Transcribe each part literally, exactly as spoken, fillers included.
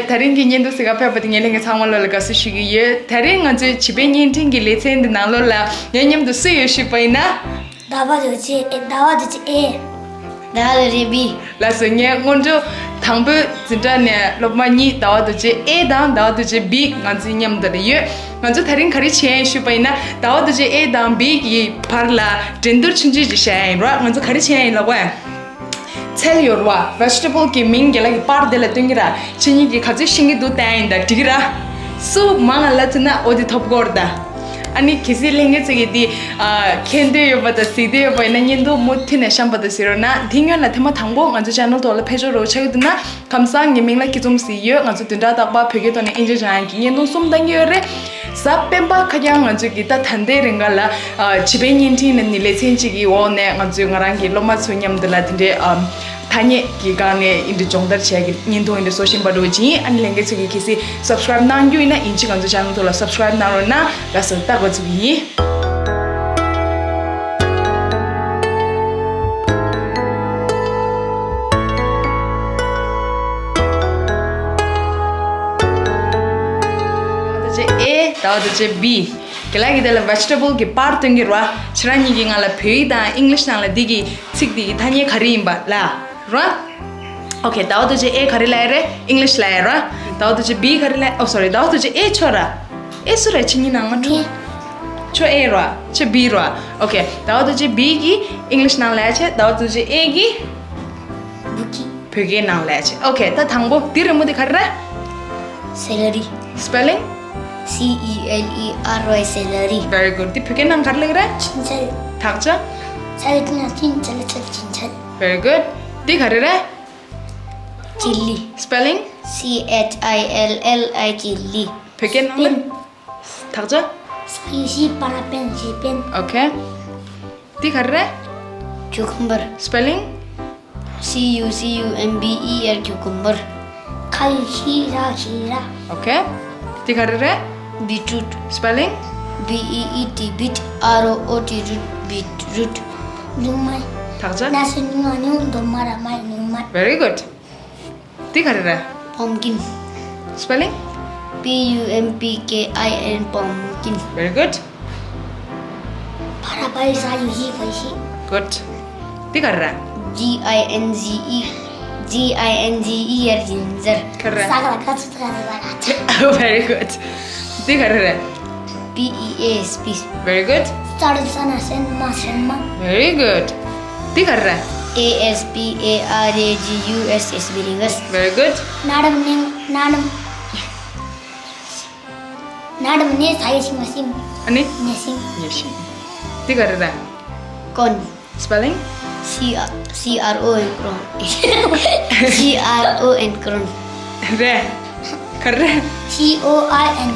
དེ་རིང་གི་བརྙན་ཐུང་གཟིགས་ག་ཕེབས་པ་དེ་ངས་ལྷན་རྒྱས་ཚང་མ་ལོ་ལ་དགའ་བསུ་ཞུ་གི་ཡོད། དེ་རིང་ང་ཚོའི་བྱིས་པའི་བརྙན་འཕྲིན་གྱི་ལེ་ཚན་འདི་ནང་ལོ་ལ་ངའི་མཉམ་དུ་སུ་ཡོད་ཞུས་པ་ཡིན་ན། ཟླ་བ་རྡོ་རྗེ། ཟླ་བ་རྡོ་རྗེ་ཨེ། ཟླ་བ་རྡོ་རྗེ་བི། ལགས་སོ། ངས་སྔོན་འགྲོ་དང་པོའི་འཛིན་གྲྭ་ནས་སློབ་མ་གཉིས་ཟླ་བ་རྡོ་རྗེ་ཨེ་དང་ཟླ་བ་རྡོ་རྗེ་བི་ང་ཚོའི་མཉམ་དུ་ལ་ཡོད། ང་ཚོ་དེ་རིང་ག་རེ་བྱས་ཡིན་ཞུས་པ་ཡིན་ན། ཟླ་བ་རྡོ་རྗེ་ཨེ་དང་བི་གི་བར་ལ་འགྲན་བསྡུར་ཆུང་ཆུང་ཅིག་བྱས་ཡིན་ར། ང་ཚོ་ག་རེ་བྱས་ཡིན་ལབ་པ། ཚལ་ཡོད་ར། བེ་ཇི་ཊེ་བལ་གྱི་མིང་རྒན་ལགས་ཀྱིས་པར་དེ་ལ་སྟོན་གྱི་ར། ཁྱེད་གཉིས་ཀྱིས་ག་ཚོད་ཤེས་ཀྱི་འདུག་བལྟས་ཡིན་ད་འགྲིག་གི་ར། སུ་མང་ང་ལབ་ཐུབ་ན་འོ་དེ་ཐོབ་གོ་ར་ད། ཨ་ནི་གལ་སྲིད་ལྷན་རྒྱས་ཚོ་གིས་དེ་ཨ་མཁྱེན་འདོད་ཡོད་པ་དང་གཟིགས་འདོད་ཡོད་པ་ཡིན་ན། བརྙན་ཐུང་མུ་མཐུད་ནས་གཤམ་བར་དུ་གཟིགས་རོགས་གནང་། དེ་སྔོན་ལ་ཐེངས་མ་དང་པོ་ང་ཚོ་ཆེ་ནལ་ཐོག་ལ་ཕེབས་འབྱོར་རོགས་ཆགས་ཀྱི་འདུག་ན། ཁམས་བཟང་། ངའི་མིང་ལ་སྐྱིད་འཛོམས་ཟེར་ཡོད། ང་ཚོ་བདུན་ཕྲག་རྟག་པར་བོད་སྐད་ཐོག་ནས་དབྱིན་ཇི་སྦྱང་ཡག་གི་བརྙན་ཐུང་གསུམ་བཏང་གི་ཡོད་རེད། གཟའ་སྤེན་པ་ཁ་རྐྱང་ང་ཚོ་གི་ད་ད་ལྟའི་རིང་ག་ལ་ཨ་བྱིས་པའི་བརྙན་འཕྲིན་ནི་ལེ་ཚན་གཅིག་གི་འོག་ནས་ང་ཚོས་ང་རང་གི་སློབ་མ་ཚོ་མཉམ་དུ་ལ་དེ་འདྲའི་ཨ་ཐ་སྙད་ཀྱི་སྒང་ནས་ཨིན་དྲི་སྦྱོང་བརྡར་བྱས་ཀྱི་བརྙན་ཐུང་ཨིན་དྲི་བཟོ་བཞིན་པ་འདྲ་བོ་ཅིག་ཡིན། ཨ་ནི་ལྷན་རྒྱས་ཚོ་གིས་གལ་སྲིད་སབ་སི་ཀ་རེབ་གནང་རྒྱུ་ཡིན་ན། ཡིན་གཅིག་ང་ཚོ་ཆེ་ནལ་ཐོག་ལ་སབ་སི་ཀ་རེབ་གནང་རོགས་གནང་། ལགས་སོ། ད་འགོ་ཚུགས་ཀྱི་ཡིན། ཟླ་བ་རྡོ་རྗེ་ཨེ། ཟླ་བ་རྡོ་རྗེ་བི། རྒན་ལགས་ཀྱིས་དེ་ལ་བེ་ཇི་ཊེ་བལ་གྱི་པར་སྟོན་གྱི་ར། ཁྱེད་རང་གཉིས་ཀྱིས་ང་ལ་བོད་ཡིག་དང་ཨིང་ལིཤ་ནང་ལ་འདི་གི་ཚིག་འདི་གི་ཐ་སྙད་ག་རེ་ཡིན་པ་ལབ་ར། ཨོ་ཁེ། ཟླ་བ་རྡོ་རྗེ་ཨེ་ག་རེ་ལབ་ཡ་རེད། ཨིང་ལིཤ་ལབ་ཡ་ར། ཟླ་བ་རྡོ་རྗེ་བི་ག་རེ་ལབ། ཨོ་སོ་རི། ཟླ་བ་རྡོ་རྗེ་ཨེ་ཁྱོད་ར། ཨེ་སུ་རེད། ཁྱེད་གཉིས་ནང་ང་ཁྱོད། ཁྱོད་ཨེ་ར། ཁྱོད་བི་ར། ཨོ་ཁེ། ཟླ་བ་རྡོ་རྗེ་བི་གི་ཨིང་ལིཤ་ནང་ལབ་ཡ་བྱས། ཟླ་བ་རྡོ་རྗེ་ཨེ་གི་བོད་སྐད། བོད་སྐད་ནང་ལབ་ཡ་བྱས། ཨོ་ཁེ། ད་དང་པོ་འདི་རི་མོ་འདི་ག་རེ་རེད། སེ་ལ་རི། སི་པེ་ལིང་། སི་ཨི་ཨེལ་ཨི་ཨར་ཝའི། སེ་ལ་རི། Very good. འདི་བོད་སྐད་ནང་ག་རེ་ལབ་ཀྱི་རེད། ཕྱིན་ཆད། དག་ཆ། ཚ་ཡི་ཚིན་ལ་ཚིན། ཆད་ལ་ཆད། ཕྱིན་ཆད། Very good. འདི་ག་རེ་རེད། ཅི་ལི། སི་པེ་ལིང་། སི་ཨེཆ་ཨའི་ཨེལ་ཨེལ་ཨའི། ཅི་ལི། བོད་སྐད་ནང་ལ། དག་ཆ། ས་ཡི་སི་པ་ར་པེན། སི་པེན། ཨོ་ཁེ། འདི་ག་རེ་རེད། ཀྱུ་ཀམ་བར། སི་པེ་ལིང་། སི་ཡུ་སི་ཡུ་ཨེམ་བི་ཨི་ཨར། ཀྱུ་ཀམ་བར། ཁ་ཡི་ཤི་ར། ཤི་ར། ཨོ་ཁེ། འདི་ག་རེ་རེད། བི་ཊི་རུ་ཊི། སི་པེ་ལིང་། བི་ཨི་ཨི་ཊི། བི་ཊི། ཨར་ཨོ་ཨོ་ཊི་རུ་ཊི། བི་ཊི་རུ་ཊི། ལུང་མ། དག་ཆ། ན་སུ་ཉུང་ང་ཉུང་། འདོ་མ་ར་མ། ལུང་མ། Very good. འདི་ག་རེ་རེད། པམ་ཀིན། སི་པེ་ལིང་། པི་ཡུ་ཨེམ་པི་ཀེ་ཨའི་ཨེན། པམ་ཀིན། Very good. པ་ར་པ་ཡི་ས་ཡི་ཤི། པ་ཤི། Good. འདི་ག་རེ་རེད། ཇི་ཨའི་ཨེན་ཇི་ཨི། ཇི་ཨའི་ཨེན་ཇི་ཨི་ཨར། ཇིན་ཇར། ག་རེ་རེད། ས་ག་ལ་ག་ཚུ་ཚ་ག་ཚུ་ཚ་ག་ཚུ། Very good. འདི་ག་རེ་རེད། པི་ཨི་ཨེ་ཨེས། པི། Very good. ས་རུ་ས་ན་སན་མ། སན་མ། Very good. འདི་ག་རེ་རེད། ཨེ་ཨེས་པི་ཨེ་ཨར་ཨེ་ཇི་ཡུ་ཨེས། ཨེསཔི་རི་གས། Very good. ན་རམ་ནིང་། ན་རམ། ན་རམ་ནི་ས་ཡི་ཤིང་ང་སིང་། ཨ་ནི། ནི་སིང་། ནི་སིང་། འདི་ག་རེ་རེད། ཀོན། Spelling? C R, C R O N, ཀྲོན། C R O N, ཀྲོན། རེད། ག་རེ་རེད། C O I N.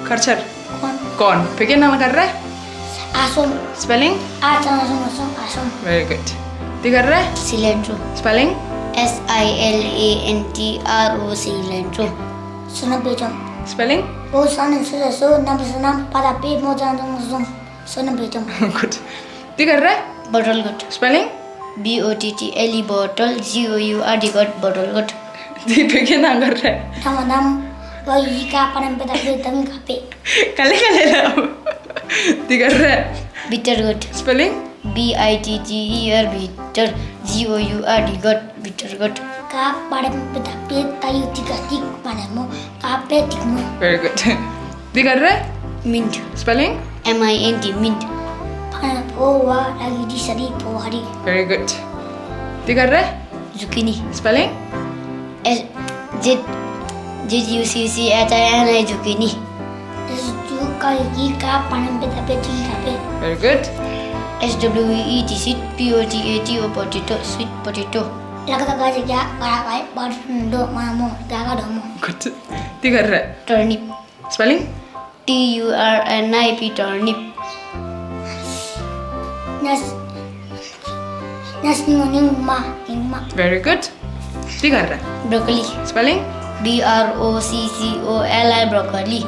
གར་ཆར། ཀོན། ཀོན། བོད་སྐད་ནང་ལ་ག་རེ་རེད། ཨ་སོམ། Spelling? ཨ་ཚང་སོང་སོང་ཨ་སོམ། Very good. འདི་ག་རེ་རེད། སི་ལན་ཊྲོ། Spelling? S I L A N T R O, སི་ལན་ཊྲོ། བསོད་ནམས་པད་འཇོམས། Spelling? བོད་ས་ནས་སུ་ལ་སོ་ནམ་སུ་ནམ་པ་ད་པེ་མོ་ཙང་ཙང་སོང་། བསོད་ནམས་པད་འཇོམས། Good. འདི་ག་རེ་རེད། བོ་ཊལ་གོཊ། Spelling? B O T T L E, bottle, G O U R D, got, བོ་ཊལ་གོཊ། འདི་བོད་སྐད་ནང་ག་རེ་རེད། ནམ་ནམ། བ་ཡི་ག་པ་རམ་པེ་ད་པེ་དམ་ག་པེ། ག་ལེ་ག་ལེ་ལབ། འདི་ག་རེ་རེད། བི་ཊར་གོཊ། Spelling? B I T T E R, bitter, G O U R D, got, བི་ཊར་གོཊ། ག་པ་རམ་པེ་ད་པེ་ད་ཡུ་ཏི་ག་ཏིག་པ་རམ་མོ། ག་པེ་ཏིག་མོ། Very good. འདི་ག་རེ་རེད། མིན་ཊ། Spelling? M I N T, mint. ཕ་ཕོ་བ་ར་ཡུ་ཏི་ས་རི་ཕོ་བ་རི། Very good. འདི་ག་རེ་རེད། ཛུ་ཀི་ནི། Spelling? S, Z, Z U C C H I N I, ཛུ་ཀི་ནི། ཛུ་ཀ་ཡི་ག་པ་རམ་པེ་ད་པེ་ཏི་ག་པེ། Very good. S W E E T, sweet, P O T A T O, potato, sweet potato. ལ་ཀ་ད་ག་ཞིག་ག་ག་ར་ག་བ་འདོ་མ་མོ་ད་ག་འདོ་མོ། Good. འདི་ག་རེ་རེད། ཊར་ནིབ། Spelling? T U R N I P, turnip. ནས། ནས་ཉོ་ཉོ་མ་ཉོ་མ། Very good. འདི་ག་རེ་རེད། བྲོ་ཀོ་ལི། Spelling? B R O C C O L I, broccoli.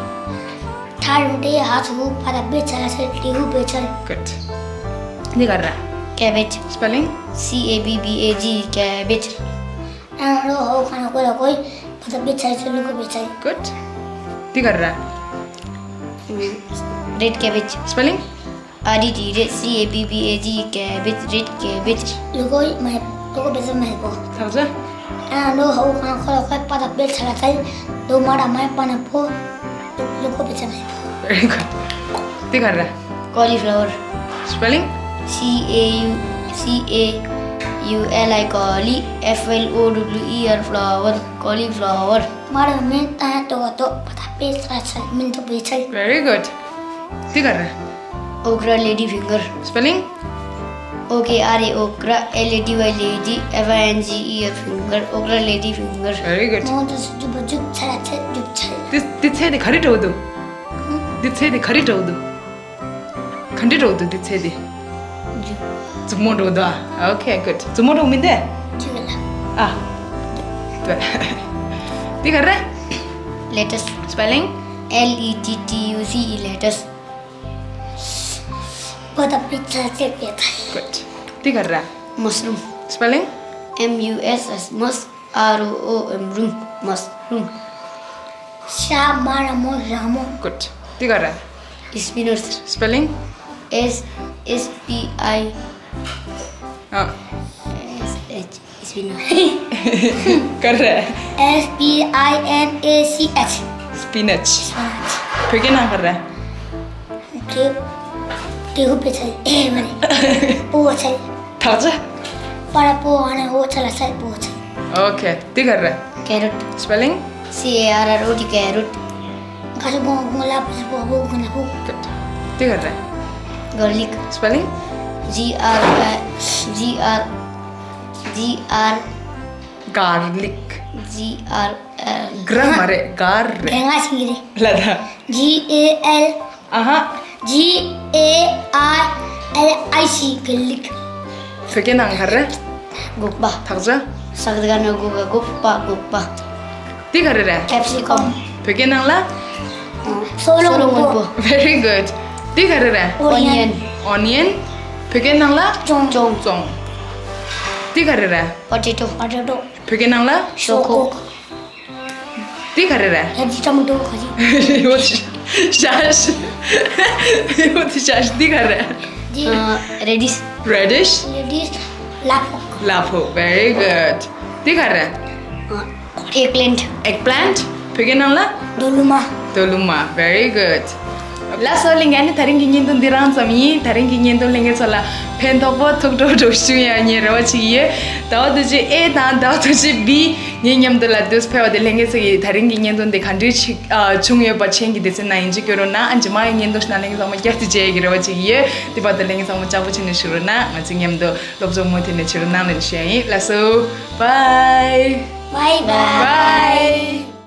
ཐ་རུང་ཏེ་ཧ་ཚུ་ཕ་ད་བེ་ཆ་ལ་ཆ་ཏི་ཧུ་བེ་ཆ། Good. འདི་ག་རེ་རེད། ཀེ་བེཇ། Spelling? C A B B A G E, cabbage. ཨང་རོ་ཧོ་ཁ་ན་ཀོ་ལ་ཀོ་ལི། བཏབ་པའི་ཚལ་ཚལ་བླུགས་པའི་ཚལ། Good. དེ་ག་རེ་རེད། Red cabbage. Spelling? R E D red, C A B B A G E cabbage, red cabbage. བླུགས་པའི་མེ་བླུགས་པའི་ཚལ་མེ་པོ། ཐག་ཆོད། ཨ་ནོ་ཧོ་ཁང་ཁོ་ལ་ཁོ་པ་ད་པེ་ཚལ་ཚལ་དོ་མ་ར་མེ་པ་ན་པོ། བླུགས་པའི་ཚལ་མེ་པོ། Very good. དེ་ག་རེ་རེད། Cauliflower. Spelling? C A U C A U L I cauli, F L O W E R flower, cauliflower. མ་ར་མེ་ཏ་ཡ་ཏོ་ག་ཏོ་པ་ད་པེ་ཚལ་ཚལ་མིན་ཏོ་པེ་ཚལ། Very good. དེ་ག་རེ་རེད། Okra lady finger. Spelling? O K R A okra, L A D Y lady, F I N G E R finger, okra lady finger. Very good. མོ་ཏོ་སུ་ཇུ་བ་ཇུ་ཚལ་ཚལ་ཇུ་ཚལ། དེ་དེ་ཚལ་དེ་ག་རེ་འདྲ་བོ་འདུག་དེ་ཚལ་དེ་ག་རེ་འདྲ་བོ་འདུག་ག་འདྲ་འདྲ་བོ་འདུག་དེ་ཚལ་དེ། ཇུ། མཛུབ་མོ་འདྲ་བོ་འདུག་ཨ། Okay, good. མཛུབ་མོ་འདྲ་བོ་མིན་ཏེ། ཇུ་ལ། ཨ། དེ་ག་རེ་རེད། Lettuce. Spelling? L E T T U C E, lettuce. པ་ད་པེ་ཚལ་ཚལ་པེ་ཚལ། Good. དེ་ག་རེ་རེད། Mushroom. Spelling? M U S S, mus, R O O M, rum, mushroom. ཤ་མ་ར་མོ་ར་མོ། Good. དེ་ག་རེ་རེད། Spinach. Spelling? S, S P I, ཨ། S H, spinach. ག་རེ་རེད། S P I N A C H. Spinach. Spinach. བོད་སྐད་ནང་ག་རེ་རེད། དེ་དེ་ཧུ་པེ་ཚལ་ཨེ་མ་རེད། པོ་ཚལ། ཐག་ཆོད། པ་ར་པོ་ཨ་ན་ཧོ་ཚལ་ལ་ཚལ་པོ་ཚལ། Okay. དེ་ག་རེ་རེད། Carrot. Spelling? C A R R O T, carrot. ག་ཚོད་གོང་གོང་ལ་པོ་ཚལ་པོ་ཧོ་གོང་ལ་ཧོ། Good. དེ་ག་རེ་རེད། Garlic. Spelling? G R, G R, G R, Garlic. G R, L. གྷ་ར་མ་རེད། གར་རེད། ག་ང་ཞིག་རེད། ལ་ད། G A L ཨ་ཧ། G A R L I C, garlic. བོད་སྐད་ནང་ག་རེ་རེད། སྒོག་པ། ཐག་ཆོད། ཟ་ཀ་ན་སྒོ་ག་སྒོག་པ། སྒོག་པ། དེ་ག་རེ་རེད། Capsicum. བོད་སྐད་ནང་ལ། སོལ་རོ་སྔོན་པོ། Very good. དེ་ག་རེ་རེད། Onion. Onion. བོད་སྐད་ནང་ལ། ཅོང་། ཅོང་། ཅོང་། དེ་ག་རེ་རེད། Potato. Potato. བོད་སྐད་ནང་ལ། ཤོག་ཁོག། དེ་ག་རེ་རེད། ཡ་ཅི་ཅམ་ཏོ་ག་ཅི། འོ་དེ་ཤ་ཤ། འོ་དེ་ཤ་ཤ། དེ་ག་རེ་རེད། ཨ། Radish. Radish. Radish. ལ་ཕོག། ལ་ཕོག། Very good. དེ་ག་རེ་རེད། ཨ། Eggplant. Eggplant. བོད་སྐད་ནང་ལ། རྡོ་ལུ་མ། རྡོ་ལུ་མ། Very good. ལགས་སོ། ལྷན་རྒྱས། ཨ་ནི་དེ་རིང་གི་བརྙན་ཐུང་འདི་རང་ཙམ་ཡིན། དེ་རིང་གི་བརྙན་ཐུང་ལྷན་རྒྱས་ཚོ་ལ་ཕན་ཐོགས་པོ་ཐུགས་སྤྲོ་སྤྲོ་བྱུང་ཡ་ངས་རེ་བ་བྱེད་ཀྱི་ཡོད། ཟླ་བ་དུས་ཚོད་A དང་ཟླ་བ་དུས་ཚོད་B ངའི་མཉམ་དུ་ལ་དུས་ཕེབས་པ་དེ་ལྷན་རྒྱས་ཚོ་གིས་དེ་རིང་གི་བརྙན་ཐུང་འདི་ག་འདྲ་ཞིག་ཨ། བྱུང་ཡོད་པ་མཆན་གྱི་སྡེ་ཚན་ནང་ཡིན་གཅིག་སྐྱོན་རོགས་གནང་། ཨ། རྗེས་མ་ཡི་བརྙན་ཐུང་ཞིག་ནང་ལྷན་རྒྱས་ཚང་མ་བསྐྱར་དུ་མཇལ་ཡ་གི་རེ་བ་བྱེད་ཀྱི་ཡོད། དེ་བར་དུ་ལྷན་རྒྱས་ཚང་མ་ལྕགས་པོ་བྱས་ནས་བཞུགས་རོགས་གནང་། ང་ཚོའི་མཉམ་དུ་སློབ་སྦྱོང་མུ་མཐུད་ནས་བྱེད་རོགས་གནང་ལ་ཞུ་ཡ་ཡིན། ལགས་སོ། Bye. Bye bye. Bye.